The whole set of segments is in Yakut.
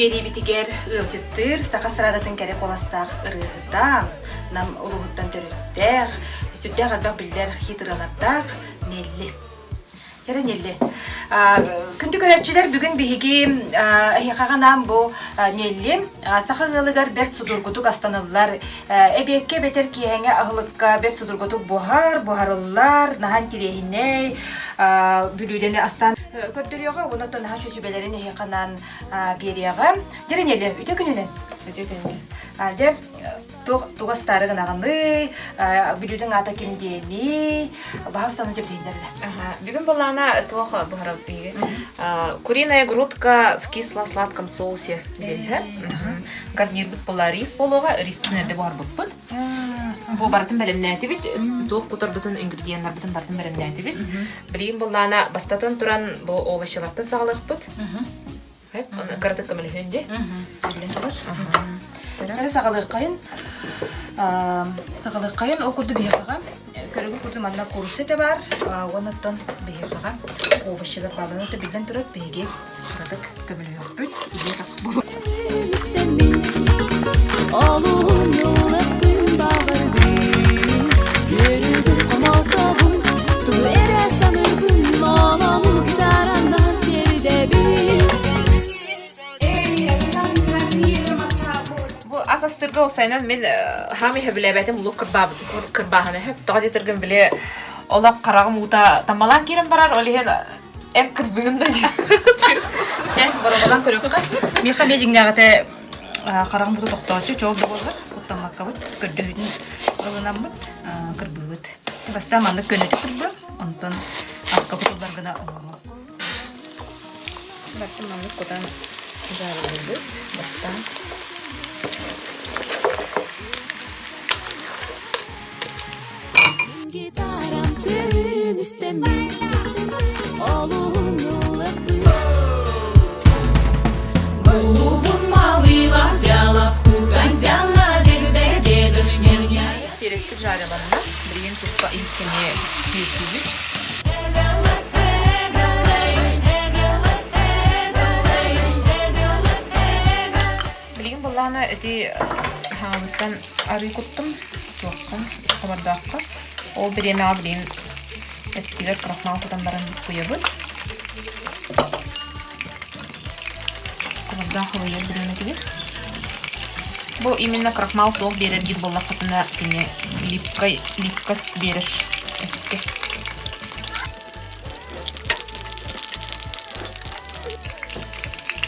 биэриибитигэр ыалдьыттыыр саха эстрадатын кэрэ куоластаах ырыаһыта, Нам улууһуттан төрүттээх, сүрдээх элбэх биллэр хит ырыалардаах Нелли. Дьэрэ Нелли. Күндү көрөөччүлэр, бүгүн биһиги эһиэхэҕэ анаан бу Нелли саха ыалыгар бэрт судургутук астаныллар, эбиэккэ эбэтэр киэһэҥҥэ аһылыкка бэрт судургутук буһар, буһарыллар, наһаа интириэһинэй бүлүүдэни астаан көрдөрүөҕэ уонна оттон наһаа сүбэлэрин эһиэхэ анаан биэриэҕэ. Дьэрэ Нелли, үтүө күнүнэн. Үтүө күнүнэн. Дьэ, туох туга астаары гынаҕыный, бүлүүдэҥ аата ким диэний, баһас сону дьэбдиһиннэр Бүгүн былаана туох буһарабыт биһиги? Куриная грудка в кисло-сладком соусе диэн Гарнирбыт була рис буолуоҕа, риспин эрдэ буһарбыппыт. Бу барытын бэлэмнээтибит, туох кутарбытын, ингредиеннарбытын барытын бэлэмнээтибит. Билигин былаана бастатан туран бу овощелартан саҕалыахпыт. Аны кыратык көмөлөһүөн дии. Биллэн турар. Дьэ саҕалыаххайын. Саҕалыаххайын ол курдук биһиэхэҕэ көрүгү курдук манна куурусса этэ баар. Уонна оттон биһиэхэҕэ овощелар бааллар. Оттон биллэн турар биһиги кыратык көмөлөһүөхпүт. Илии так булу. Бу ас астыырга уопсайынан мин хаамай сөбүлээбэтим лук кырбааһыны сөп. Тоҕо диэтэргин били олох хараҕым уута таммалаан киирэн барар, ол иһин эн кырбыгын да Чэ, боробалаан көрүөххэ. Миэхэ эмиэ дьиҥнээҕитэ хараҕым уута тохтооччу, чол да буоллар, куттаммаккабыт, көрдөһүүтүн ылынаммыт, кырбыыбыт. Бастаан маннык көнөтүк кырбыам, онтон аска кутуллар гына оҥоруом. Бартын маннык кутан дьаарылыыбыт бастаан. Переспит жариланна, билигин туспа иһиккэни күүртүүбүт. Билигин былаана ити хаалыттан арыы куттум суохха, хобордооххо. Ол бириэмэҕэ билигин эттигэр крахмал кутан баран буккуйабыт. Хобордоох халыйар бириэмэтигэр. Бу именно крахмал туох биэрэр диир буоллаххытына кини липкай липкость биэрэр эккэ.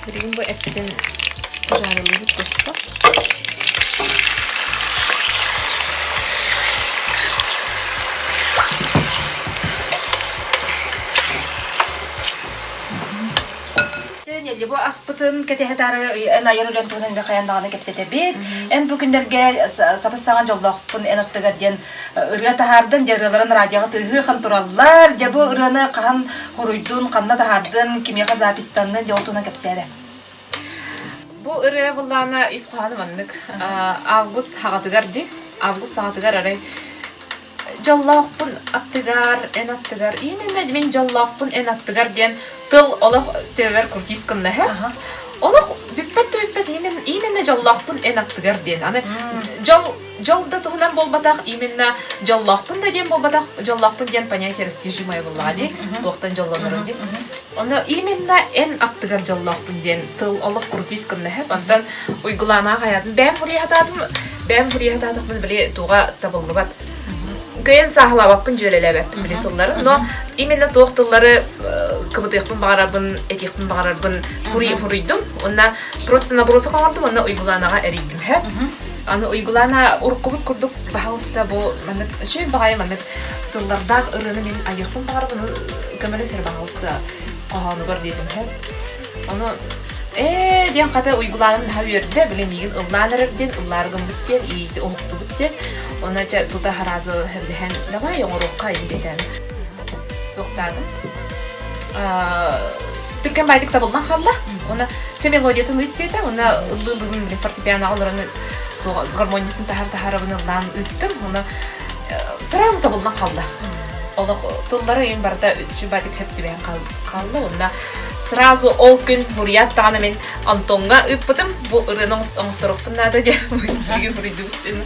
Билигин бу эппитин жарылыыбыт туспа. Дьэ, бу аспытын кэтэһэ-таары эн айар үлэн туһунан эмиэ хайаан даҕаны кэпсэтэбит. Эн бу күннэргэ сабыс-саҥа дьоллоохпун эн аттыгар диэн ырыа таһаардын, дьэ ырыаларын радиоҕа тыаһыы-хан тураллар. Дьэ бу ырыаны хаһан хоруйдун, ханна таһаардын, кимиэхэ запистаннын, дьэ ол туһунан кэпсээ Бу ырыа былаана ис хоһооно маннык. Август хаҕатыгар дии. Август саҕатыгар арай дьоллоохпун аттыгар, эн аттыгар, именно мин дьоллоохпун эн аттыгар диэн тыл олох төбөбөр крутись гыннаһа. Олох бүппэт да бүппэт именно, именно дьоллоохпун эн аттыгар диэн. Аны дьол дьол да туһунан буолбатах, именно дьоллоохпун да диэн буолбатах, дьоллоохпун диэн понятие растяжимое буоллаҕа дии, туохтан дьоллонорун дии. Ону именно эн аттыгар дьоллоохпун диэн тыл олох крутись гыннаһа. Онтон Уйгулаана хайатын бэйэм хуруйа бэйэм хуруйа сатаатахпын били туга табыллыбат. Кыайан сааһылаабаппын дьүөрэлээбэппин били тыллары, но именно туох тыллары кыбытыахпын баҕарарбын, этиэхпин баҕарарбын хуруйдум. Уонна просто набросок оҥордум, уонна Уйгулаанаҕа эрийдим. Аны Уйгулаана уруккубут курдук баһалыста бу маннык үчүгэй баҕайы маннык тыллардаах ырыаны мин айыахпын баҕарабын, көмөлөс эрэ баһалыста хоһоонугар диэтим. Ону ээ диэн хата Уйгулааным наһаа үөрдэ, били миигин ыллаан эрэр диэн, ыллаары гыммыт диэн, иити уһуктубут диэн. Онно чэ тута сразу сөбүлэһэн давай оҥоруохха ин диэтэн туохтаатым. Түргэн баайдык табыллан хаалла. Уонна чэ мелодиятын ыыт диэтэ, уонна ыллыы-ыллыыбын били фортепианоҕа олорон гармониятын таһар таһарабын ыллаан ыыттым. Уонна сразу табыллан хаалла. Олох тыллары ыйын барыта үчүгэй баайдык хөп түбэһэн хаалла. Уонна. Сразу ол күн буруйаат даҕаны мин Антоҥҥа ыыппытым. Бу ырыаны оҥотторуохпун наада диэн билигин буруйдубут диэн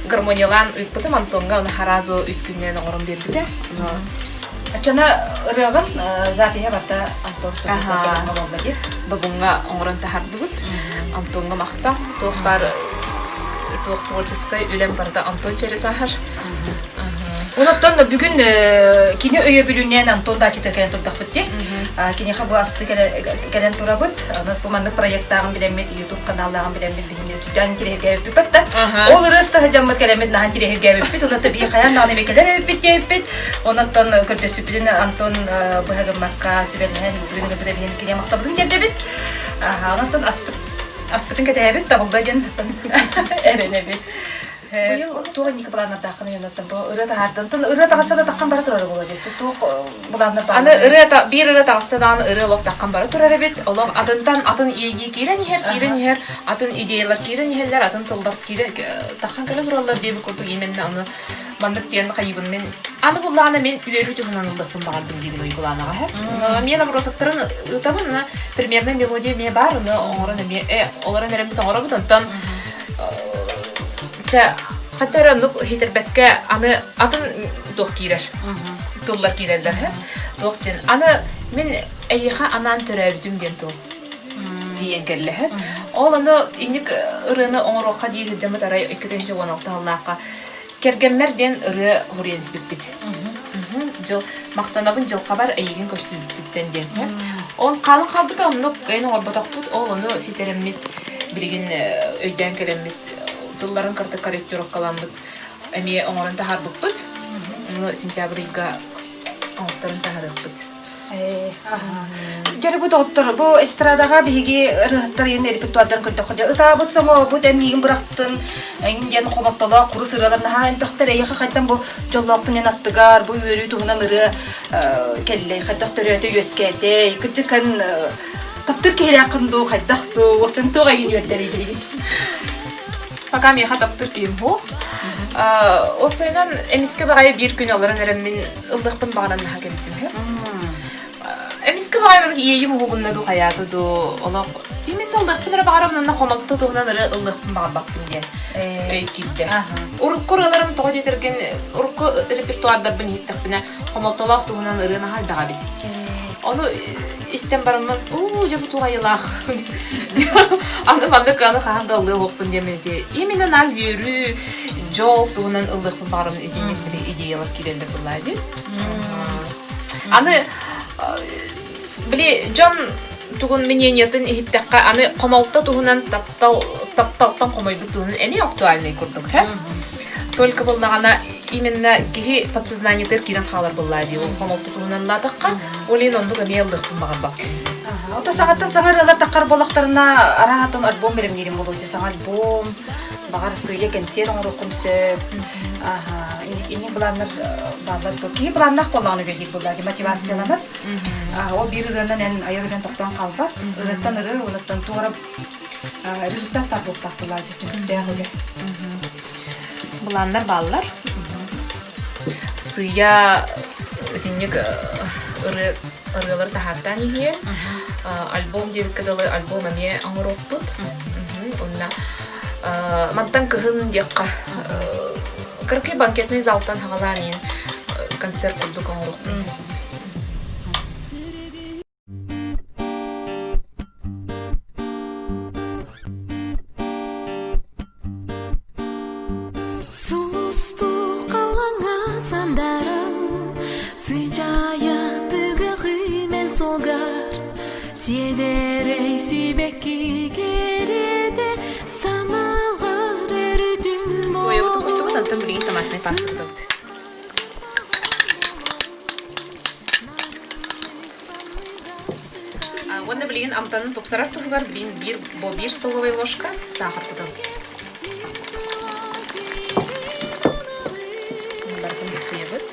гармониялаан ыыппытым Антоҥҥа оны сразу үс күнүнэн оҥорон биэрбитэ. Оччоно ырыаҕын запиһа барта Антон Добуҥҥа буолла дии. Добуҥҥа оҥорон таһардыбыт. Антоҥҥа махтал. Туох баар туох творческай үлэм барыта Антон через ааһар. Онон бүгүн кини өйөбүлүнэн Антон даачата кэлэн турдахпыт дии. Киниэхэ бу асты кэлэн турабыт. Аны бу маннык проектааҕын билэммит, YouTube каналлааҕын билэммит биһини сүрдээн интириэһиргээбиппит да. Ол ырыа сылдьаммыт кэлэммит наһаа интириэһиргээбиппит. Онон бии хайаан даҕаны эмиэ кэлэр эбиппит диэбиппит. Онон көрдөспүппүтүн Антон быһа гыммакка сүбэлэһэн бүгүн ырбыта биһини киниэ махтабытын тиэрдэбит. Онон аспыт аспытын кэтэһэбит табылла диэн эрэнэбит. Быйыл туох инники былааннардааххын ыйанаттан бу ырыа таһаардын. Тон ырыа таҕыста да таххан бара турар буолуо дии. Туох былааннар бааллар? Аны ырыа биир ырыа таҕыста даҕаны ырыа олох таххан бара турар эбит. Олох атынтан атын иэйии киирэн иһэр, киирэн иһэр, атын идеялар киирэн иһэллэр, атын тыллар киирэн таххан кэлэ тураллар диэбит курдук именно ону маннык диэн хайыыбын мин аны буллаҕына мин үөрүү туһунан ыллыахпын баҕардым диибин Уйгулаанаҕа һэ. Миэн обросоктарын ыытабын, примерно мелодия эмиэ баар, ону оҥорон эмиэ э олорон эрэммит оҥоробут, онтон Чэ, хата эрэ оннук иһитирбэккэ аны атын туох киирэр, тыллар киирэллэр һэ. Туох диэн аны мин эйиэхэ анаан төрөөбүтүм диэн тыл тиийэн кэллэ һэ. Ол ону инник ырыаны оҥоруохха дии сылдьаммыт арай 2016 сыллаахха Кэргэммэр диэн ырыа суруйан испиппит. Дьыл махтанабын дьылҕабар эйигин көрсүбүппүттэн диэн. Ол хаалан хаалбыта оннук эн оҥорботохпут ол ону ситэрэммит билигин өйдөөн кэлэммит тылларын кытта корректировкаламмыт эмиэ оҥорон таһаарбыппыт. Ону сентябрь ыйга оҥотторон таһаарыахпыт. Дьэ бу доҕоттор, бу эстрадаҕа биһиги ырыаһыттар иһин репертуардарын көрдөххө дьэ ытаабыт соҥообут эн миигин бырахтын эҥин диэн хомоттолоох курус ырыалар наһаа элбэхтэр эйиэхэ хайдан бу дьоллоохпун эн аттыгар бу үөрүү туһунан ырыа кэллэй хайдах төрөөтө үөскээтэй кырдьыккан таптыыр киһилээххин дуу хайдах дуу уосын туох эйигин үөрдэрий билигин Пока миэхэ таптыыр киһим суох. Ол сайынан эмискэ баҕайы биир күн олорон эрэммин ыллыахпын баҕаран наһаа кэлбитим үһү. Эмискэ баҕайы маннык иэйиим уһугунна дуу хайаата дуу олох именно ыллыахпын эрэ баҕарабын уонна хомолто туһунан ырыа ыллыахпын баҕарбаппын диэн өй киирдэ. Урукку ырыаларым тоҕо диэтэргин урукку репертуардарбын иһиттэхпинэ хомолтолоох туһунан ырыа наһаа элбэх эбит. Ону истэн бараммын, уу, дьэ бу туох айылаах аны маннык аны хаһан да ыллыа уохпун диэммин ити именно наар үөрүү, дьол туһунан ыллыахпын баҕарабын итинник били идеялар киирэллэр буоллаа дии. Аны били дьон тугун мнениятын иһиттэххэ аны хомолто туһунан таптал тапталтан хомойбут туһунан эмиэ актуальный курдук һэ только буоллаҕына именно киһи подсознаниетыгар киирэн хаалар буоллаа дии ол хомолто туһунан лаатахха ол иһин оннук эмиэ ыллыахпын баҕарбаппын Ото саҥаттан саҥа ырыалар таххар буоллахтарына араатон альбом бэлэмниирим буолуо дии саҥа альбом баҕар сыыйа кэнсиэр оҥоруоххун сөп инник былааннар бааллар дуо киһи былааннаах буоллаҕына үөрдиир буоллаа дии мотивацияланар ол биир ырыанан эн айар үлэн тохтоон хаалбат ырыаттан ырыа онуттан туора результат баар буолтаах буоллаа дии түмүктээх үлэ Былааннар бааллар. Сыыйа итинник ырыа ырыалары таһаартаан иһиэ. Альбом диэбиккэ дылы альбом эмиэ оҥоруохпут. Уонна мантан кыһын диэххэ кыракый банкетный залтан хаҕалаан иһин концерт курдук оҥоруохпут. Сулустуу халлаҥҥа сандаран, сыдьаайа тыгыҕы суолгар, сиэдэрэй сибэкки кэрэтэ санааҕар өрүтүн Соябытын куттубут, онтон билигин томатнай паста кутабыт. Уонна билигин амтанын тупсарар туһугар билигин биир бу биир столовай ложка саахар кутабыт. Барытын буккуйабыт.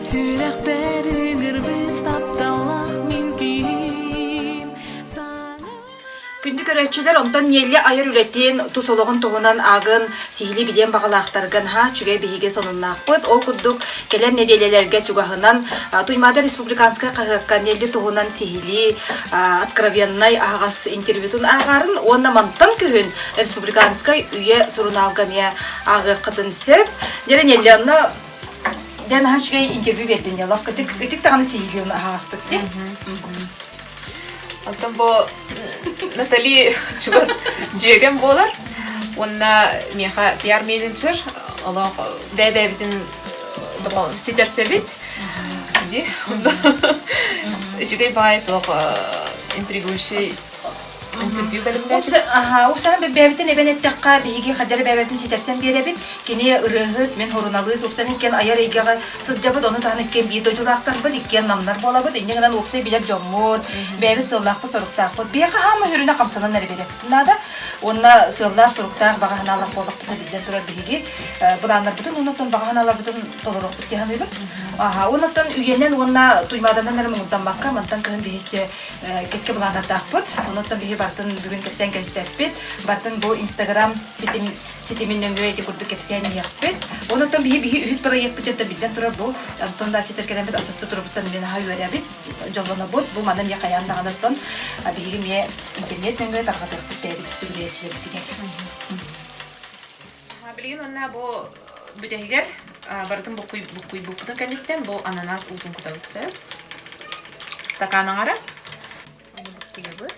Сүрэхпэр ыҥырбыт тапталлаах мин киһим. Күндү көрөөччүлэр, онтон Нелли айар үлэтин, тус олоҕун туһунан аагын сиһилии билиэн баҕалаахтарга наһаа үчүгэй биһиги сонуннаахпыт. Ол курдук, кэлэр нэдиэлэлэргэ чугаһынан Туймаада республиканскай хаһыакка Нелли туһунан сиһилии откровеннай аһаҕас интервьютун ааҕарын уонна мантан күһүн республиканскай үйэ сурунаалга эмиэ ааҕыаххытын сөп. Дьэ, Нелли, онно дьэ наһаа үчүгэй интервью биэрдин дьэ, ытык ытык даҕаны сиһилии аһаҕастык дии. Оттон бу Натали чугас дьүөгэм буолар. Уонна миэхэ пиар-менеджер, олох бэйэ-бэйэбитин ситэрсэбит. Дии. Үчүгэй баҕайы туох интригующий интервью бэлэмнээбит. Упсанан бэйэбитин эбэн эттэххэ, биһиги хаддары бэйэбитин ситэрсэн биэрэбит. Кини ырыаһыт, мин суруналыыс, упсан иккиэн айар эйгэҕэ сылдьабыт, ону таһынан иккиэн биир дойдулаахтарбыт, иккиэн намнар буолабыт. Инньэ гынан уопсай билэр дьоммут, бэйэбит сыаллаахпыт-соруктаахпыт. Биһиэхэ хаама сүрүнэ хамсанан эрэ биэриэхпитин наада. Уонна сыаллаах-соруктаах баҕа санаалаах буоллахпытына биллэн турар биһиги былааннарбытын уонна оттон баҕа санааларбытын толоруохпут дии саныыбын. Уонна оттон үйэнэн уонна Туймааданан эрэ муҥурдаммакка, мантан кыһын биһи кэккэ былааннардаахпыт. Онон биһи барытын бүгүн кэпсээн кэбиспэппит. Барытын бу Инстаграм ситим ситимин нөҥүө ити курдук кэпсээн иһиэхпит. Онон биһи биһи үһүс бырайыакпыт биллэн турар бу Антон Дачитер кэлэммит асысты турубуттан мин аһа үөрэбит, дьоллонобут. Бу манна эмиэ хайаан даҕаны оттон биһиги эмиэ интернет нөҥүө тарҕатыахпыт бэйэбит сүгүрүйээччилэрбитигэр. Билигин уонна бу бүтэһигэр барытын буккуйбуппутун кэнниттэн бу ананас уутун кутабыт сөп. Стакан аҥара. Буккуйабыт.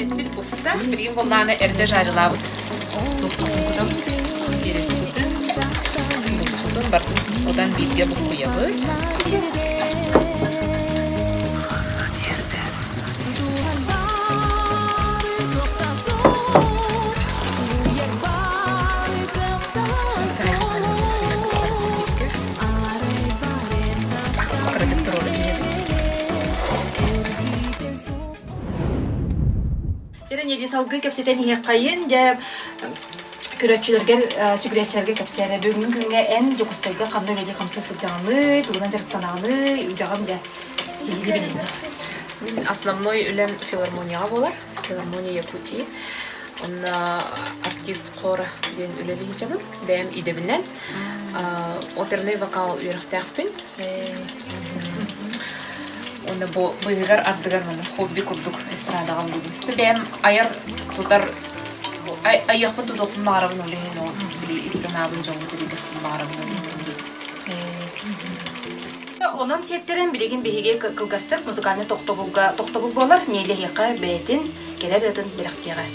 Эппит буста, билигин буоллаҕына эрдэ жарилаабыт туппутун перецпытын, булкутун барытын кутан бииргэ буккуйабыт. Кыратык туруора түһэбит. Дьэ, Нелли салгыы кэпсэтэн иһиэххэйин, дьэ көрөөччүлэргэр, сүгүрүйээччилэргэ кэпсээнэ. Бүгүҥҥү күҥҥэ эн Дьокуускайга ханна үлэлии-хамсыы сылдьаҕыный, тугунан дьарыктанаҕыный, үлэҕин дьэ сиһилии билиһиннэр. Мин основной үлэм филармонияҕа буолар, филармония Якутии. Онно артист хора диэн үлэлии сылдьабын. Бэйэм идэбинэн оперный вокал үөрэхтээхпин. Уонна бу быыһыгар ардыгар манна хобби курдук эстрадаҕа ыллыыбын. Бэйэм айар тутар айыахпын тутуохпун баҕарабын ол иһин ол били ис санаабын дьоҥҥо тириэрдиэхпин баҕарабын ол иһин Онон сиэттэрэн билигин биһиги кылгастык музыкальнай тохтобулга тохтобул буолар Нелли бэйэтин кэлэр ыатын бэлэхтиэҕэ.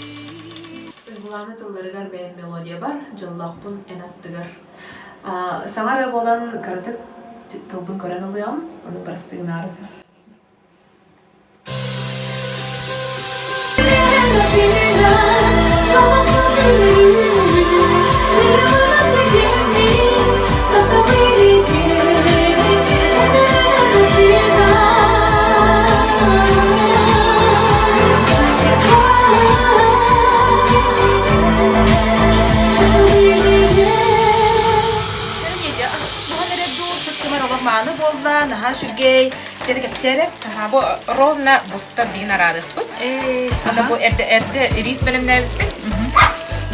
Уйгулаана тылларыгар бэйэм мелодиябар, дьоллоохпун эн аттыгар. Саҥа эрэ буолан кыратык тылбын көрөн ылыаҕым, ону бырастыгынаары. Мааны буолла, наһаа үчүгэй. Дьэ кэпсээрэ. Бу ровно буста биин араарыахпыт. Аны бу эрдэ эрдэ рис бэлэмнээбиппит.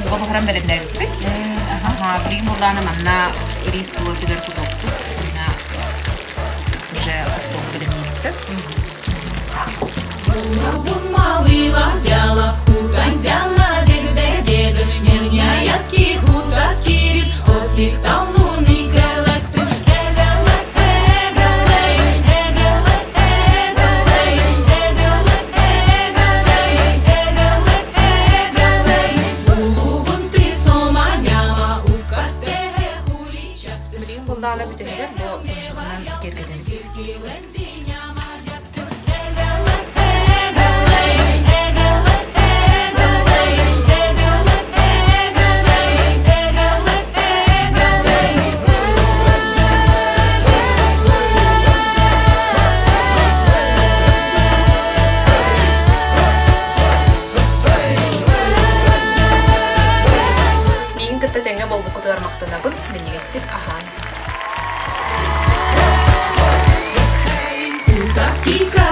Ууга буһаран бэлэмнээбиппит. Билигин буоллаҕына манна рис тулатыгар кутуохпут. Манна уже остуолга бэлэмниибит. Билигин буллаҕына бүтэһигэр бу кунжутунан киэргэтэбит. түгэҥҥэ буолбуккутугар махтанабын, минньигэстик аһаан. Кика,